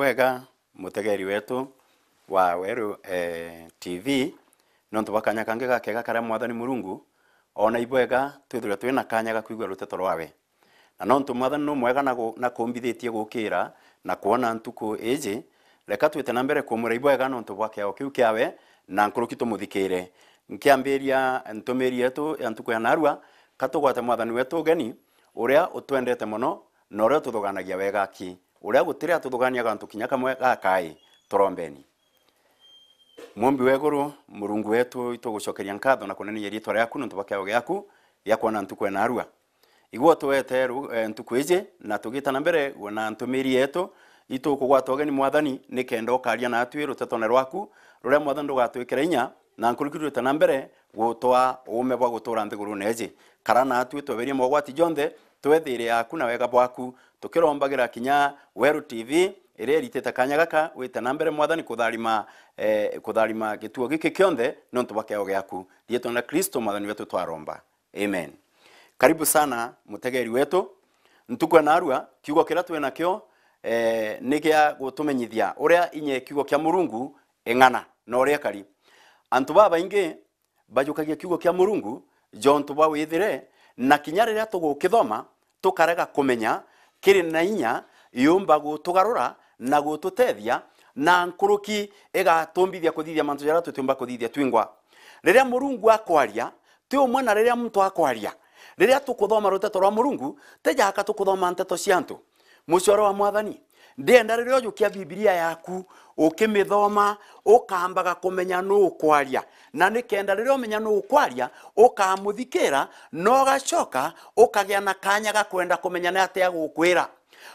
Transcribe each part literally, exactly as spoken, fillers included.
Wega, mutegeri wetu wa Weru, eh, T V, nontu bwa kanya kangi gakega karia Mwathani Murungu ona ibwega twithirwe twina kanya ga kwigua ruteto rwawe. Na nontu Mwathani numwega na gu-, na kumbithitie gukira na kwona ntuku iji, reka twite na mbere kumwira ibwega nontu bwa kiao kiu kiawe, na nkuruki tumuthikire. Nkiambiria ntumiri yetu ya ntuku ya narua, ka tugwate Mwathani wetu ugeni, uria utwendete mono, na uria ututhuganagia wega aki, uria gutiri atuthugania gantu kinya kamwe gakai. Turombeni. Muumbi wa iguru, Murungu wetu, itugucokeria nkatho na kuneneyia riitwa riaku nontu bwa kiao giaku gia kwona ntuku ya narua. Igua tuete ru-, eh, ntuku iji, na tugita na mbere na ntumiri yetu, itukugwata ugeni Mwathani, nikenda ukaria natwi rutetone rwaku, ruria Mwathani rugatwikira inya, na nkuruki rwite na mbere gutwaa uume bwa gutura nthigurune iji. Kara natwi, tweberie mogwati jonthe, twethire yaku na wega bwaku, tukirombagira kinya Weru T V, iria iritite kanya gaka, wite na mbere Mwathani kutharima, eh, kutharima gituo giki kionthe nontu bwa kiao giaku. Riitwa na Kristo Mwathani wetu twaromba. Amen. Karibu sana, mutegeri wetu. Ntuku ya narua, kiugo kiria twi nakio, eh, ni gia gutumenyithia uria inya ya kiugo kia Murungu ing'ana na uria ikari. Antu babaingi bajukagia kiugo kia Murungu jontu bwa withire, na kinya riria tugukithoma, tukarega kumenya kiri na inya yumba gutugarura na gututethia, na nkuruki igatumbithia kuthithia mantu jaria tutiumba kuthithia twingwa. Riria Murungu akwaria, ti umwe na riria muntu akwaria. Riria tukuthoma ruteto rwa Murungu, ti jaka tukuthoma nteto cia antu. Mucioro wa Mwathani, ndienda riria ujukia Bibilia yaku, ukimithoma, ukambaga kumenya nuu ukwaria. Na nikenda riria umenya nuu ukwaria, ukamuthikira, na ugacoka ukagia na kanya ga kwenda kumenya ni atia agukwira.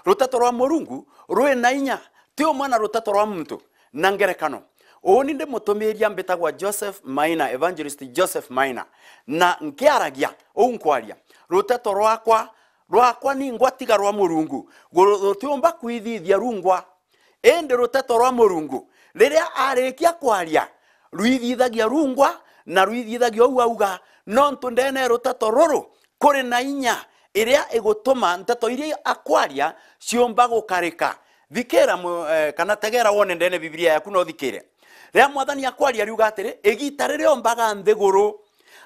Ruteto rwa Murungu rwi na inya, ti umwe na ruteto rwa muntu. Na ngerekano, uuni ndimutumiria mbitagwa Joseph Maina, Evangelist Joseph Maina, na nkiaragia uu nkwaria, ruteto rwakwa, rwakwa ningwa tiga rwa Murungu, gu-, rutiumba kwithithia rungwa. Indi ruteto rwa Murungu, riria arikia kwaria, rwithithagia rungwa, na rwithithagia uu auga, nontu ndene ya ruteto ruru kuri na inya iria igutuma nteto iria akwaria ciumba gukarika. Thikira mu-, eh, kana tegera wone ndene Bibilia yaku na uthikire. Riria Mwathani akwaria, ariuga atiri, igiita riria ombaga nthiguru,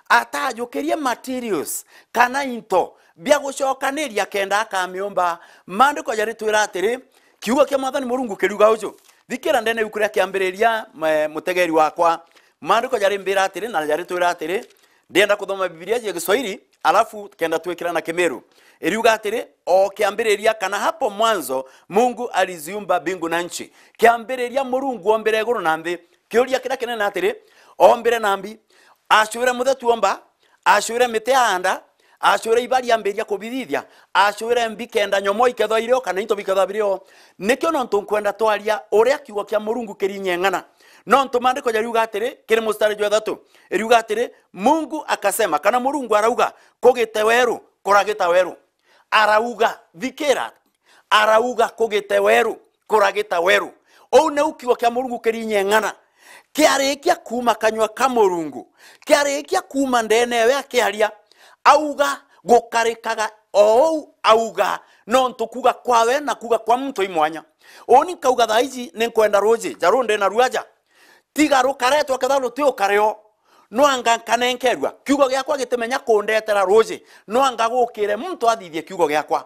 atajukirie materials kana into bia gucokaniria kenda akamiumba. Maandiko jaritwira atiri, kiugo kia Mwathani Murungu kiriuga uju. Thikira ndene yuku ria kiambiriria, mwe-, mutegeri wakwa. Maandiko jarimbira atiri, na jaritwira atiri, ndienda kuthoma Bibilia ya Kiswahili, alafu kenda twikira na Kimiru. Iriuga atiri, o kiambiriria kana hapo mwanzo Mungu aliziumba mbingu na nchi. Kiambiriria Murungu ombire iguru na nthi. Kiuria kiria kinene atiri, ombire nambi, acwire muthetu omba, acwire miti aanda, acwire ibari ambiria kubithithia, acwire mbi kenda nyomo ikethwa irio kana into bikethwa birio. Nikio nontu nkwenda twaria uria kiugo kia Murungu kiri inya ing'ana. Nontu maandiko jariuga atiri, kiri mustari jwa ithatu, iriuga atiri, Mungu akasema, kana Murungu arauga, kugite weru, kuragita weru. Arauga, thikira, arauga, kugite weru, kuragita weru. Uu niu kiugo kia Murungu kiri inya ing'ana. Kiarikia kuuma kanyua ka Murungu, kiarikia kuuma ndene yawe akiaria, auga, gukarikaga o uu auga, nontu kuuga kwawe na kuuga kwa muntu i mwanya. Uuni nkauga thaa iji ni nkwenda ruuji, ja ruu ndi naru aja. Tiga rukaretwa kethira ruti ukare o. Nwanga nkanenkerua. Kiugo giakwa gitimenya kundetera ruuji. Nwanga gukire muntu athithie kiugo giakwa.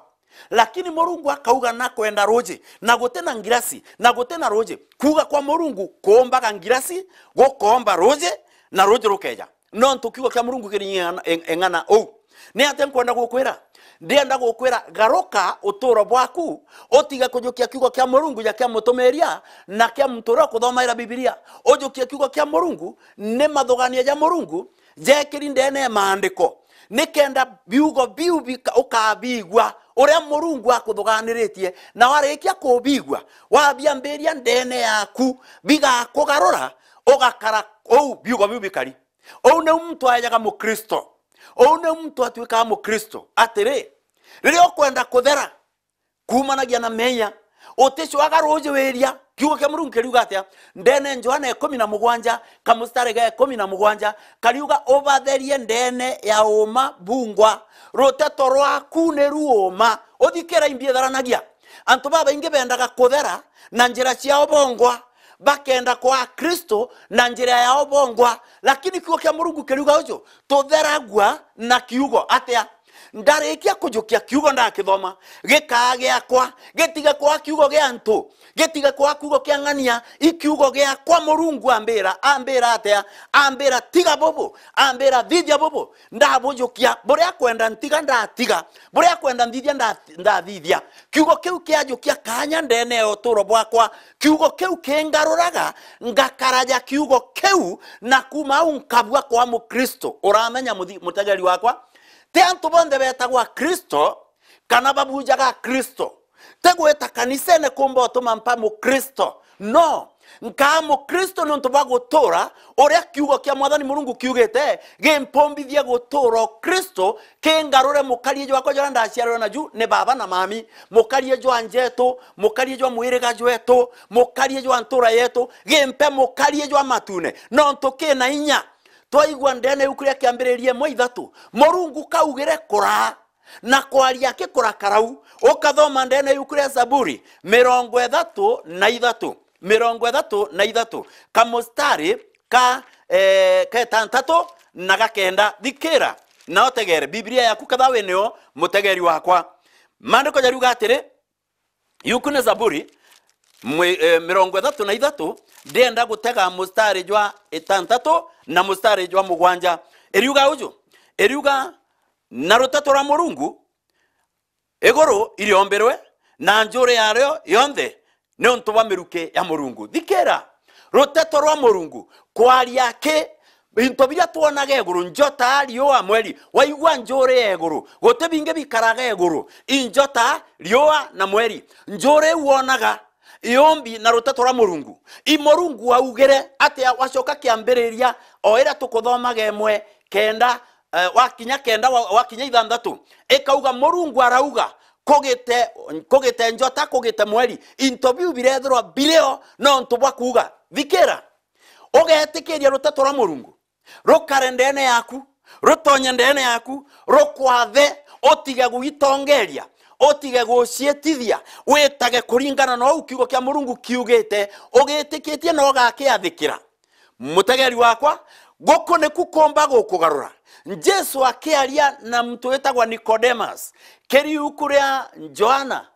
Lakini Murungu akauga nakwenda ruuji, na guti na ngirasi, na guti na ruuji. Kuuga kwa Murungu kuumbaga ngirasi, gukoomba ruuji, na ruuji rukeeja. Nontu kiugo kia Murungu kiri ing'ana, ing-, ing'ana uu. Ni atia nkwenda gukwira? Ndienda gukwira, garuka utuuro bwaku, utige kujukia kiugo kia Murungu ja kia mutumiria na kia muntu uria ukuthomaira Bibilia. Ujukie kiugo kia Murungu, ni mathugania ja Murungu, jekiri ndene ya maandiko, nikenda biugo biu bika-, ukabigua uria Murungu akuthuganiritie, na warikia kubigua, wabiambiria ndene yaku, bigakugarura, ugakara uu biugo biu bikari. Uu niu muntu aejaga Mukristo. Uu niu muntu atuikaga Mukristo. Atiri, riria ukwenda kuthera, kuumanagia na meeyia, uticwaga ruuji wiria. Kiugo kia Murungu kiriuga atia? Ndene Johana ikumi na mugwanja, kamustari ga ikumi na mugwanja, kariuga, ubatherie ndene ya uuma bungwa. Ruteto rwaku ni ruuma. Uthikira imbi itharanagia. Antu babaingi bendaga kuthera na njira ciao bongwa, bakenda kwaa Kristo na njira yao bongwa. Lakini kiugo kia Murungu kiriuga uju, tutheragua na kiugo atia? Ndarikia kujukia kiugo ndakithoma, gikaa giakwa, gitige kwaa kiugo gia antu, gitige kwaa kiugo kia ng'ania, i kiugo giakwa. Murungu ambira, ambira atia? Ambira, "Tiga bubu," ambira, "Thithia bubu," ndabujukia. Buria akwenda ntiga, ndatiga. Buria akwenda nthithia, nda-, ndathithia. Kiugo kiu kiajukia kaanya ndene ya uturo bwakwa. Kiugo kiu kingaruraga, ngakara ja kiugo kiu, na kuuma au nkabua kwa Mukristo. Uramenya, muthi-, mutegeri wakwa? Ti antu bonthe betagwa Kristo, kana babujaga Kristo. Ti gwita kanisene kumba utuma mpa Mukristo. No, nkaa Mukristo niuntu bwa gutura uria kiugo kia Mwathani Murungu kiugite, gimpumbithie gutura Ukristo, kingarure mukarie jwakwa juria ndaciarirwe naju ni baba na mami, mukarie jwa njetu, mukarie jwa mwiriga jwetu, mukarie jwa ntura yetu, gimpe mukarie jwa matune, nontu kina inya. Twaigua ndene yuku ria Kiambiriria imwe ithatu, Murungu kaugire kuraa, na kwaria aki kurakarau. Ukathoma ndene yuku ria Zaburi mirongo ithatu na ithatu, mirongo ithatu na ithatu, kamustari ka, eh, ka itantatu na ga kenda. Thikira na utegere. Biblia yaku ketha winio, mutegeri wakwa. Maandiko jariuga atiri, yuku ni Zaburi mwi-, eh, mirongo ithatu na ithatu, ndienda gutega mustari jwa itantatu na mustari jwa mugwanja. Iriuga uju, iriuga, "Na ruteto rwa Murungu, iguru iriombirwe, na njuri yario yonthe niuntu bwa miruki ya Murungu." Thikira, ruteto rwa Murungu, kwaria ki? Into biria twonaga iguru, njota, riua, mweri, waigua njuri ya iguru, guti bingi bikaraga iguru, i njota, riua na mweri. Njuri iu wonaga, iumbi na ruteto rwa Murungu. I Murungu augire atia? Wacoka Kiambiriria, o iria tukuthomaga imwe kenda, eh, wakinya kenda, wa-, wakinya ithanthatu, ikauga, Murungu arauga, "Kugite, kugite njota, kugite mweri." Into biu birethirwa birio nontu bwa kuuga. Thikira, ugetikiria ruteto rwa Murungu rukare ndene yaku, rutonye ndene yaku, rukwathe, utige gwitongeria, utige guciitithia, witage kuringana na uu kiugo kia Murungu kiugite, ugitikitie na ugakiathikira. Mutegeri wakwa, guku niku kumba gukugarura. Jesu akiaria na muntu witagwa Nicodemus, kiri iuku ria Johana,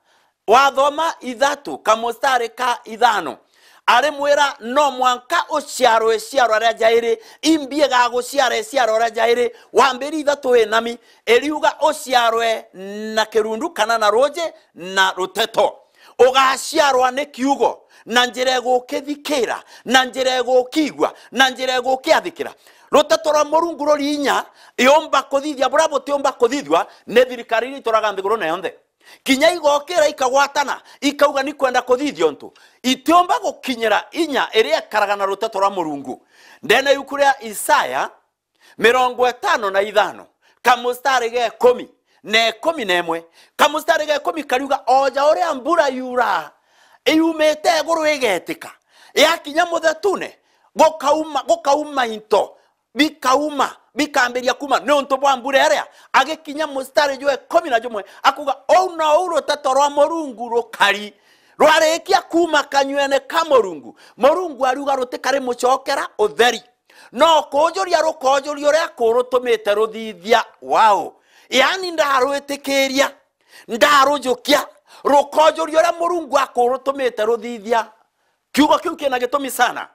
wathoma ithatu, kamustari ka ithano, arimwira, "No mwanka uciarwe iciarwa ria jairi." Imbi igaguciara iciarwa ria jairi? Wambiria ithatu winami, iriuga, "Uciarwe na kirundu kana na ruuji na ruteto." Ugaciarwa ni kiugo, na njira igukithikira, na njira igukiigua, na njira igukiathikira. Ruteto rwa Murungu ruri inya, iumba kuthithia buria butiumba kuthithua ni thirikari iria ituraga nthigurune yonthe. Kinya igokira ikagwatana, ikauga ni kwenda kuthithia untu, itiumba gukinyira inya iria ikaraga na ruteto rwa Murungu. Ndene yuku ria Isaya, mirongo itano na ithano, kamustari ga ikumi na ikumi na imwe. Kamustari ga ikumi kariuga, "O ja uria mbura yuraa, iyumite iguru igetika, yakinya muthetune, gukauma, gukauma into, bikauma, bikambiria kuuma niuntu bwa mbura iria." Agikinya mustari jwa ikumi na jumwe, akuga, "Uu nou ruteto rwa Murungu rukari, rwarikia kuuma kanyuene ka Murungu." Murungu ariuga rutikari mucokera utheri. No kuujuria rukojuria uria akurutumite ruthithia wao. Yaani, ndarwitikiria, ndarujukia, rukojuria uria Murungu akurutumite ruthithia. Kiugo kiu kina gitumi sana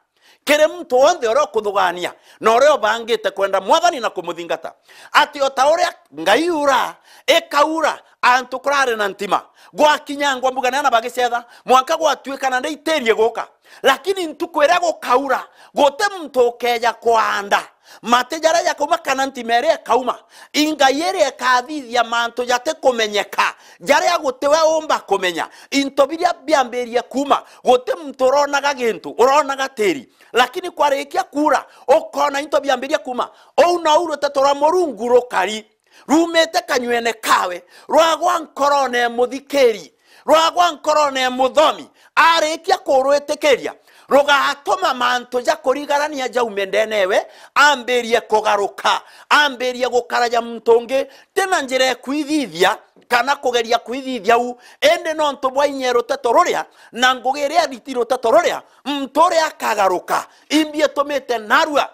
kiri muntu wonthe uria ukuthugania na uria ubangite kwenda Mwathani na kumuthingata. Ati o ta uria ngai iura, ikaura, antu kurari na ntima, gwakinyangwa mbuga neana bagicetha, mwanka gwatuikana ndaitirie guka. Lakini ntuku iria gukaura, guti muntu ukeeja kwaanda mati jaria jakauma kana ntima iria ikauma. I ngai iria ikathithia mantu jatikumenyeka, jaria guti we umba kumenya. Into biria biambirie kuuma, guti muntu uronaga gintu, uronaga tiri. Lakini kwarikia kuura, ukoona into biambirie kuuma. Uu nou ruteto rwa Murungu rukari. Ruumite kanyuene kawe, rwagwa nkorone muthikiri, rwagwa nkorone muthomi, arikia kurwitikiria, rugatuma mantu ja kurigarania jaume ndene ewe, ambirie kugaruka, ambirie gukara ja muntu ungi, ti na njira ya kwithithia kana kugeria kwithithia u, indi nontu bwa inya ya ruteto ruria, na ngugi iria iriti ruteto ruria, muntu uria akagaruka. Imbi itumite narua.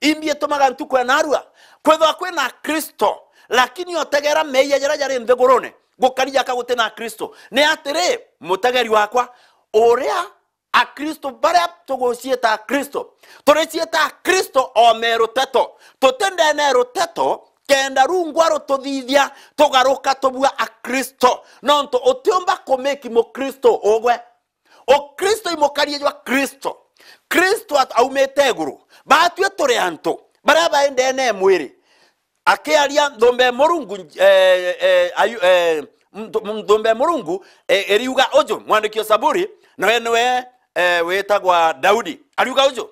Imbi itumaga ntuku ya narua. Kwithwa kwina Akristo, lakini otegera meeyia jaria jari nthigurune, gukari jaka guti na Akristo. Ni atiri, mutegeri wakwa, uria Akristo baria tuguciita Akristo, turiciita Akristo o me ruteto. Tuti ndene ya ruteto, kenda rungwa rututhithia tugaruka tubua Akristo, nontu utiumba kumiki Mukristo ugwe. Ukristo i mukarie jwa Kristo. Kristo at-, aumite iguru. Batwi turi antu baria bai ndene ya mwiri. Akiaria nthumba ya Murungu, eh, eh, ayu-, eh, nthu-, nthumba ya Murungu, eh, iriuga uju, mwandiki wa Zaburi, nawe niwe, eh, witagwa Daudi. Ariuga uju,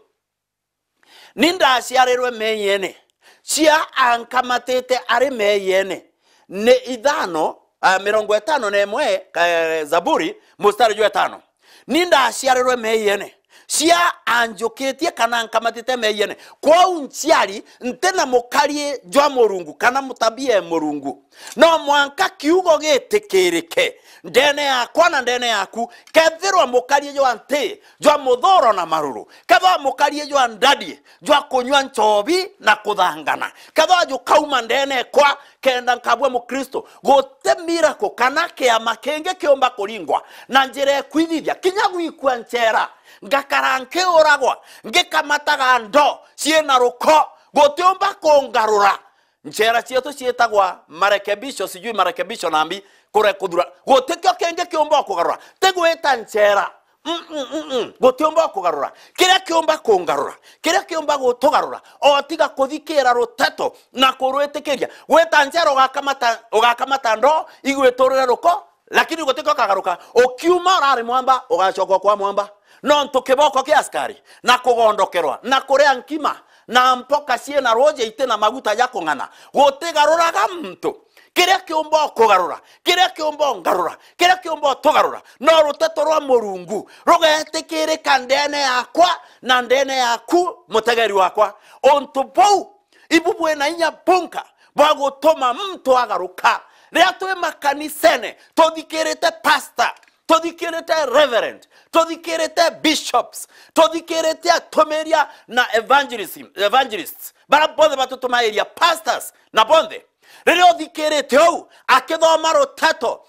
"Ni ndaciarirwe meeyene, cia ankamatite ari meeyene." Ni ithano, ah, mirongo itano na imwe, ka-, Zaburi, mustari jwa itano. "Ni ndaciarirwe meeyene, cia anjukitie kana nkamatite meeyene. Kwou nciari nti na mukarie jwa Murungu kana mutabia e Murungu. No mwanka kiugo gitikirike ndene yakwa na ndene yaku, kethirwa mukarie jwa nti, jwa muthuro na maruru, kethirwa mukarie jwa ndadi, jwa kunywa nchobi na kuthangana, kethirwa jukauma ndene ekwa, kenda nkabua Mukristo." Guti miracle kana kiama kingi kiumba kuringwa na njira ya kwithithia, kinya gwikua nchera, ngakara nkiuragwa, ngikamataga ndo ciina ruko, gutiumba kungarura. Nchera cietu ciitagwa marekebisho, sijui marekebisho nambi, kure kuthura. Gutikio kingi kiumba kugarura. Ti gwita nchera. Mm, mm, mm, mm. Gutiumba kugarura. Kiria kiumba kungarura, kiria kiumba gutugarura, o tiga kuthikira ruteto na kurwitikiria. Gwita nchera ugakamata, ugakamata ndo igwiturire ruko, lakini gutikio kagaruka. Ukiuma urari mwamba, ugacoka kwa mwamba. Nontu kiboko kia askari, na kugondokerwa, na kuria nkima, na mpoka ciina ruuji iti na maguta ja kung'ana, gutigaruraga muntu. Kiria kiumba ukugarura, kiria kiumba ungarura, kiria kiumba utugarura, no ruteto rwa Murungu rugetikirika ndene yakwa na ndene yaku, mutegeri wakwa. Untu buu ibu bwina inya bunka bwa gutuma muntu agaruka. Riria twi makanisene, tuthikirite pastor, tuthikirite reverend, tuthikirite bishops, tuthikirite atumiria na evangelism, evangelists, bara bonthe batutumairia, pastors na bonthe. Riria uthikirite uu akithoma ruteto,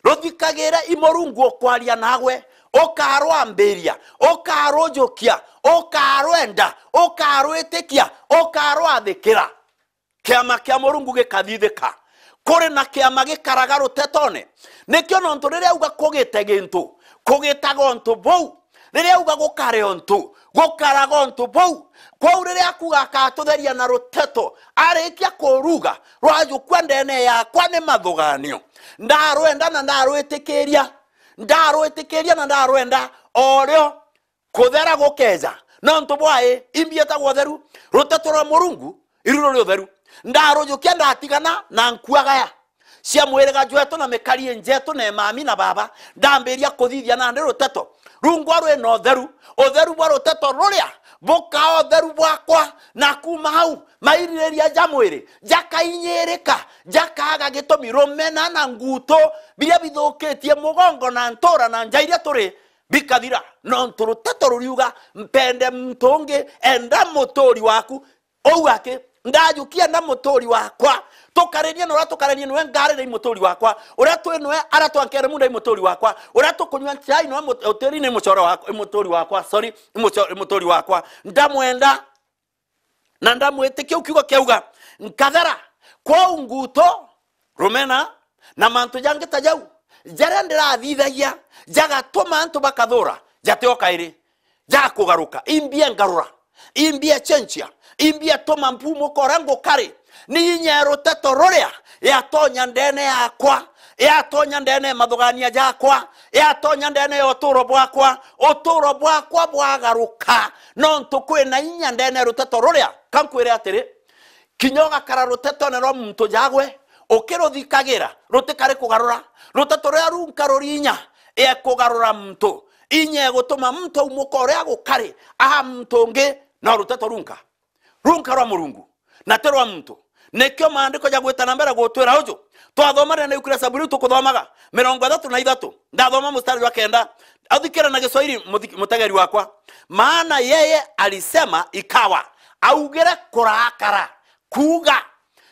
ruthikagire i Murungu ukwaria nagwe, ukarwambiria, ukarujukia, ukarwenda, ukarwitikia, ukarwathikira. Kiama kia Murungu gikathithika. Kuri na kiama gikaraga rutetone. Nikio nontu riria auga kugite gintu, kugitaga untu buu. Riria auga gukare untu, gukaraga untu buu. Kwou riria akuga akatutheria na ruteto, arikia kuruga, rwajukua ndene yakwa ni mathuganio. Ndarwenda na ndarwitikiria. Ndarwitikiria na ndarwenda, o rio kuthera gukeja. Nontu bwai, imbi itagwa utheru. Ruteto rwa Murungu iru ruri utheru. Ndarujukia ndatigana na nkuagaya cia mwiriga jwetu na mikarie njetu na mami na baba, ndambiria kuthithia nandi ruteto. Rungwa rwina utheru, utheru bwa ruteto ruria bukaa utheru bwakwa, na kuuma hau maiririria ja mwiri jakainyirika, jakaaga gitumi. Rumena na nguutu biria bithukitie mugongo na ntura na nja iria turi bikathira, nontu ruteto ruriuga, "Mpende muntu ungi, enda muturi waku." Ou aki, ndajukia enda muturi wakwa. Tukaririe na uria tukaririe niwe ngarire i muturi wakwa. Uria twi niwe ara twankere munda i muturi wakwa. Uria tukunywa chai niwe mut-, utiri ni mucore wakwa, i muturi wakwa, sorry, i muco-, i muturi wakwa. Ndamwenda. Na ndamwitikia u kiugo kiauga, nkathera. Kwou nguuto, rumena, na mantu jangi ta jau, jaria ndirathithagia, jagatuma antu bakathura, jatio kairi, jakugaruka. Imbie ngarura, imbie cenjia, imbie tuma mpumuka uria ngukari. Ni inya ya ruteto ruria yatonya ndene yakwa, yatonya ndene ya mathugania jakwa, yatonya ndene ya uturo bwakwa, uturo bwakwa bwagaruka, nontu kwina inya ndene ya ruteto ruria. Ka nkwire atiri, kinya ugakara rutetone rwa muntu jagwe, ukiruthikagira, rutikari kugarura. Ruteto ruria runka ruri inya ya kugarura muntu, Inya egutuma muntu aumuka uria gukari, aha muntu ungi no ruteto runka. Runka rwa Murungu, na ti rwa muntu. Nikio maandiko ja gwita na mbere gutwira uju. Twathoma riri na ibuku ria Saburi tukuthomaga mirongo ithatu na ithatu. Ndathoma mustari jwa kenda. Athikira na Giswahili, muthik-, mutegeri wakwa. Maana yeye alisema ikawa. Augire kurakara. Kuuga.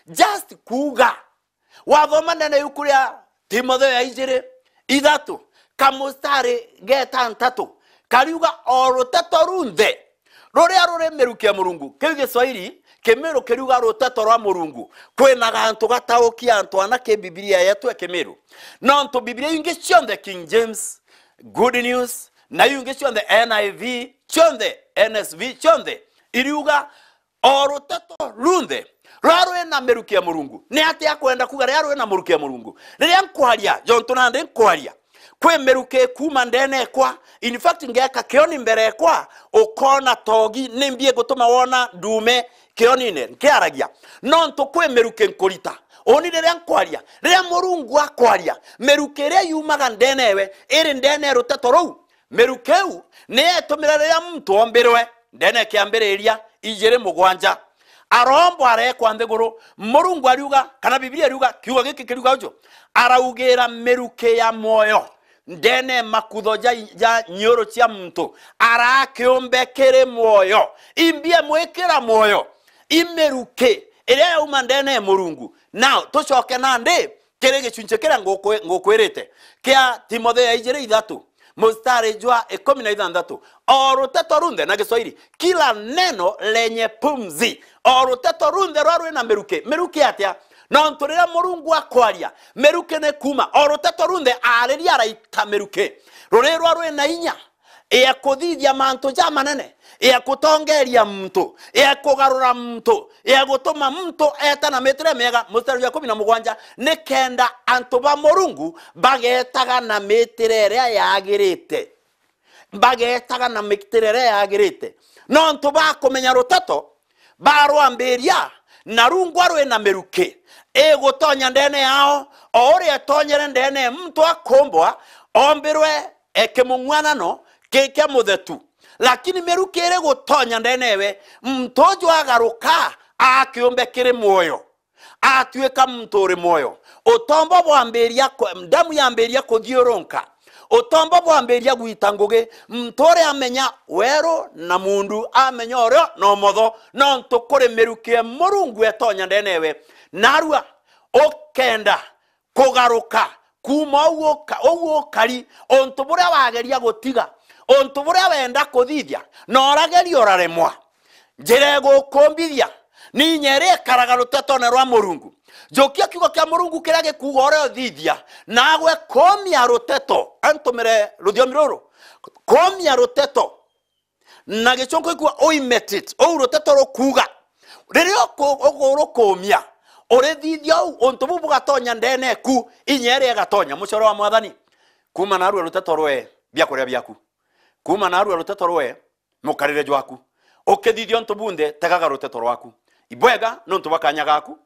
Just kuuga. Wathoma ndene ibuku ria Timotheo ya ijiri, ithatu, kamustari getantatu, kariuga, o ruteto runthe ruria ruri miruki ya Murungu. Kiu Giswahili, Kimiru kiriuga ruteto rwa Murungu. Kwina gantu gataukia antu ana ki Bibilia yetu ya Kimiru. Nontu Bibilia ingi cionthe, King James, Good News, na iu ingi cionthe, N I V, cionthe, N S V, cionthe, iriuga, o ruteto runthe ruria rwi na miruki ya Murungu. Ni atia akwenda kuuga riria rwi na miruki ya Murungu? Riria nkwaria, jontu nandi nkwaria, kwi miruki ikuuma ndene ekwa. In fact, ngeka kioni mbere ekwa, ukoona togi, nimbi igutuma wona ndume kionine nkiaragia? Nontu kwi miruki nkurita. Uni riria nkwaria, riria Murungu akwaria, miruki iria yumaga ndene ewe iri ndene ya ruteto ruu. Miruki iu ni yetumire riria muntu ombirwe ndene kiambiriria ijiri mugwanja. Arombwa arekwa nthiguru, Murungu ariuga, kana Bibilia iriuga, kiugo giki kiriuga uju, araugira miruki ya mwoyo ndene makutho ja, ja nyiuru cia muntu, arakiumbe kiri mwoyo. Imbi emwikira mwoyo? I miruki iria yauma ndene ya Murungu. Now, tucoke nandi kiri gicunchi kiria ngukwi-, ngukwirite kia Timotheo ya ijiri ithatu, mustari jwa ikumi na ithanthatu. O ruteto runthe, na Giswahili, kila neno lenye pumzi. O ruteto runthe ruria rwi na miruki. Miruki atia? Nontu riria Murungu akwaria, miruki ni kuuma. O ruteto runthe ariria araita miruki. Rurirwa rwi na inya ya kuthithia mantu jamanene, ya kutongeria muntu, ya kugarura muntu, ya gutuma muntu eeta na mitire miega. Mustari jwa ikumi na mugwanja, nikenda antu ba Murungu bageetaga na mitire iria yagirite. Bageetaga na mitire iria yagirite. Nontu bakumenya ruteto, barwambiria, na rungwa rwi na miruki igutonya ndene yao, o uria etonyere ndene ya muntu akumbwa, ombirwe e kimung'wanano ki kia muthetu. Lakini miruki iri gutonya ndene ewe, muntu uju agaruka akiumbe kiri mwoyo, atuika muntu uri mwoyo. Utombo bwambiria ku-, ndamu yambiria kuthiurunka. Utombo bwambiria gwita ngugi. Muntu uria amenya weru na mundu, amenya urio na umotho, nontu kuri miruki e Murungu etonya ndene ewe. Narua ukenda kugaruka kuuma uu uka-, uu ukari, untu buria wageria gutiga, untu buria wenda kuthithia, na urageria uraremwa. Njira igukumbithia ni inya iria ikaraga rutetone rwa Murungu. Njukia kiugo kia Murungu kiria gikuuga uria uthithia, nagwe kumia ruteto. Antumire ruthiomi ruru, kumia ruteto. Na gichunku ikua, u imitate uu ruteto rukuuga. Riria uku-, uku-, urukumia, urithithia uu, untu buu bugatonya ndene eku, inya iria igatonya. Mucoro wa Mwathani, kuuma narua ruteto rwe biakuria biaku. Kuuma narua ruteto rwe mukarire jwaku. Ukithithia untu bunthe, tegaga ruteto rwaku. Ibwega nontu bwa kanya gaku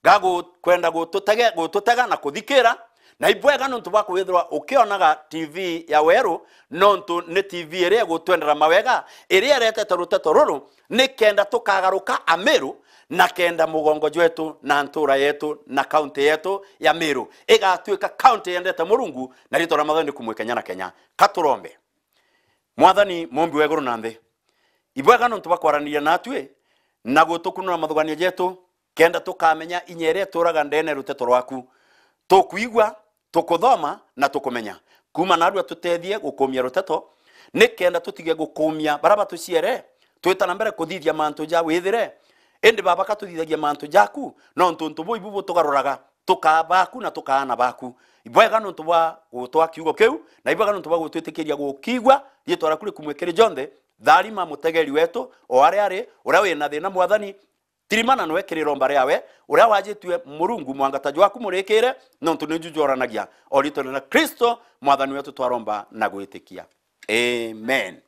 ga gu-, kwenda gututege-, gututega na kuthikira, na ibwega nontu bwa kwithirwa ukionaga T V ya Weru, nontu ni T V iria igutwendera mawega, iria iretete ruteto ruru, nikenda tukagaruka Amiru, na kenda mugongo jwetu na ntura yetu na kaunti yetu ya Miru igatuika kaunti yendete Murungu, na ritwa ria Mwathani rikumwe kenya na kenya. Katurombe. Mwathani, Mumbi wa iguru na nthi, ibwega nontu bwa kwaraniria natwi na gutukunura mathuganio jetu, kenda tukamenya inya iria ituraga ndene ruteto rwaku. Tukwigua, tukuthoma na tukumenya. Kuuma narua tutethie gukumia ruteto, nikenda tutige gukumia baria batuciere, twita na mbere kuthithia mantu ja withire. Indi Baba, ka tuthithagia mantu jaku, nontu untu buu ibu butugaruraga tukaa baku na tukaana baku. Ibwega nontu bwa gutwa kiugo kiu, na ibwega nontu bwa gutwitikiria gukiigua. Riitwa riaku rikumwe kiri jonthe. Tharima mutegeri wetu, o aria ari, uria wina thina, Mwathani, tirimana nawe kiri romba riawe, uria wajitue Murungu, mwangata jwaku murikire, nontu niju jworanagia. O riitwa ria Kristo, Mwathani wetu, twaromba na gwitikia. Amen.